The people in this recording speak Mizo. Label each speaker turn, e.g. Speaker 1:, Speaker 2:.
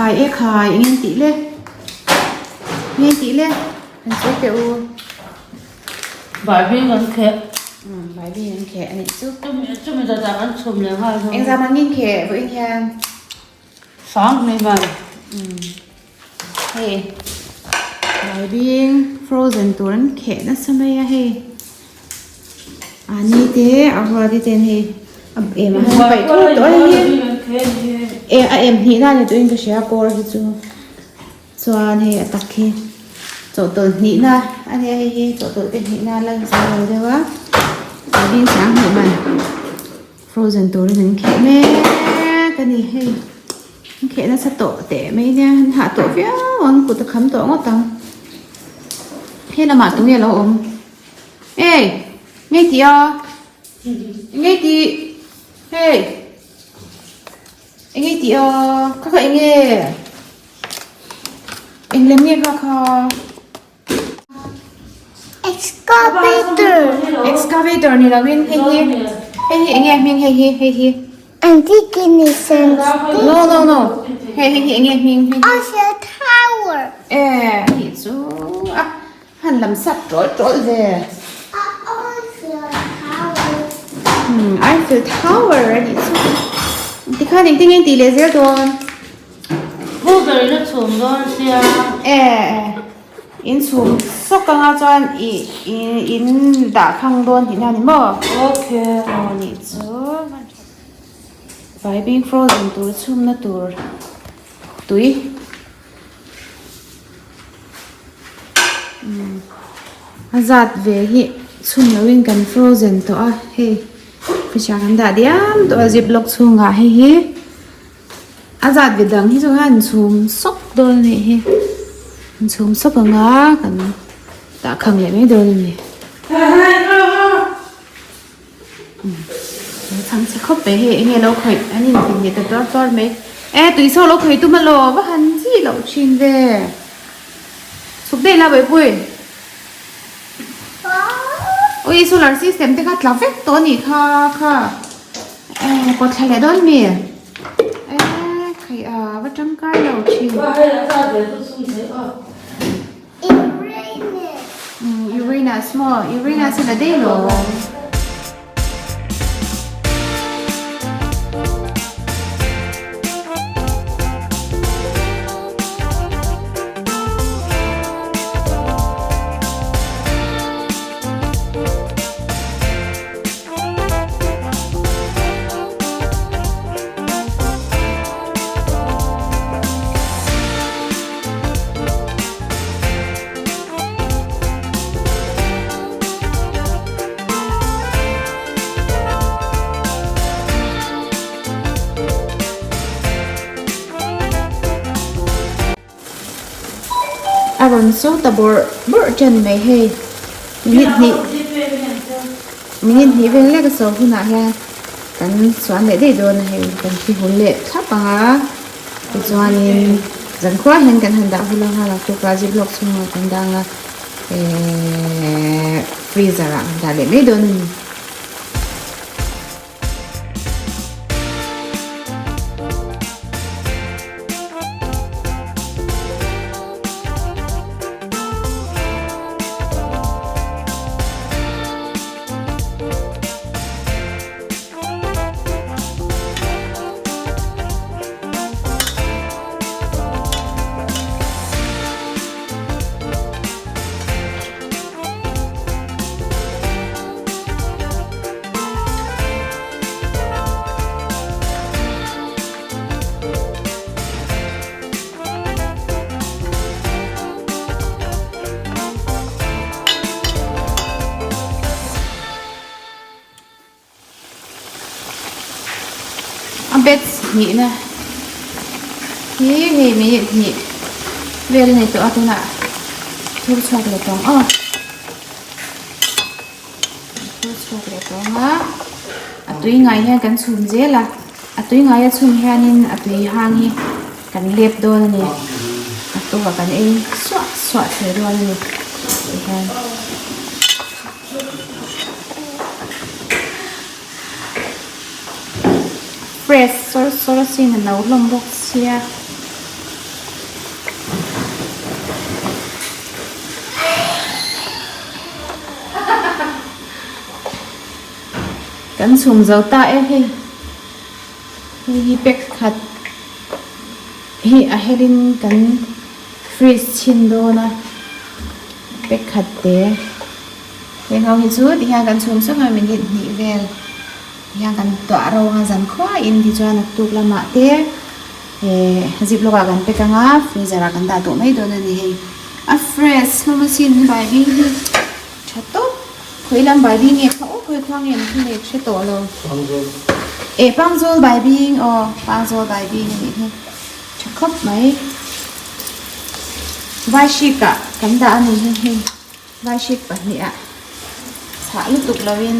Speaker 1: Ekhai ekhai eng nge tih le eng nge tih le han sawi teh u.
Speaker 2: Barbie kan kheh.
Speaker 1: Umm Barbie an kheh a nih chu.
Speaker 2: Chumi chumi zat ah kan chhum leh nghal dawn.
Speaker 1: Engzam an ngin kheh vawiin hian.
Speaker 2: Sang mai mai.
Speaker 1: Umm hei Barbie frozen tur an kheh nasa mai a hei. A ni te a ruat te ten hei a em a han paih thur tawh a hei hi e a em hnih na ni turin ka hria kawr hi chu chuan hei a tak hi chawhtawlh hnih na a nia hei hi chawhtawlh te hnih na la zo lo deuh a a bing sang hnih man frozen turin an kheh mek a ni hei an kheh nasa tawh teh mai nia an hah tawh viau ang kut a kham tawh ngawt ang he lamah tunge a lo awm. Ey! Ngei tih a? Ngei tih? Hey! Engei tih a? Kha kha enge? Eng lem nge kha kha?
Speaker 3: Excavator!
Speaker 1: Excavator ni lo in hei hi hei hi enge hming hei hi hei hi? No no no hei hei hi enge hming hei hi?
Speaker 3: Eiffel Tower!
Speaker 1: E nih chu a. Han lam sap ṭawlh ṭawlh ve. Umm Eiffel Tower a nih chu. Tikhan engtin nge tih leh zel dawn?
Speaker 2: Pu ber in a chhum dawn sia.
Speaker 1: E in chhum sawk anga chuan i in dah khang dawn tihna a ni maw?
Speaker 2: Okay.
Speaker 1: Aw nih chu. Vibing frozen tur chhumna tur tui. A zat ve hi chhun loin kan frozen tawh a hei pawisa kan dah diam tawh a zip lock chhungah hei hi a zat ve dang hi chu khan chhum sawk dawn a nih hi an chhum sawk ang a kan dah khang leh mai dawn a ni chhang chhe khawp mai hei enge lo khawih an inti leh ta tuar tuar mai e tui saw lo khawih tum alaw va han chi loh thin ve chhuk daih la bawihpui ui solar system te kha tla vek tawh a nih kha kha e pawt thla leh dawn mi e khaih a va tangkai lo thin. Uranus maw? Uranus hi la daih lo. A rawn so ta bawrh bawrh ṭan mai hei minute hnih minute hnih vel lek a so hunah hian kan suan leh daih dawn a hei kan thi hul leh thlap ang a. Tichuanin zankhua hian kan han dah hul anga naktukah zip lock chhungah kan dah anga ehh freezer ah kan dah leh mai dawn a ni. A bed hnihna hi hei minute hnih vel a ni tawh a tunah thur chhuak leh tawng aw thur chhuak leh tawng a a tui ngai hian kan chhum zel a a tui ngai a chhum hianin a tui hang hi kan lep dawn a ni a tukah kan ei suah suah thei dawn a ni tihian. Fresh sawr sawr a sin a no hlawm bawk sia. Kan chhum zo ta e hei. Hei hi pack khat hi a helin kan freeze chhin dawn a pack khat te. Heng ho hi chu tihian kan chhum sawk a minute hnih vel tihian kan tuah ro anga zan khuaiin tichuan naktuk lamah te eh zip lawkah kan pack anga freezer ah kan dah tawh mai dawn a ni hei. A fresh hlawm asin baibing hi tha tawp. Khawi lam baibing nge kha aw khawi khua nge an thu nei hre tawh lo.
Speaker 4: Pangzawl.
Speaker 1: Eh Pangzawl baibing aw Pangzawl baibing a nih hi tha khawp mai. Vaihrik ah kan dah a ni hi hei vaihrik pahnihah chhah lutuk lovin.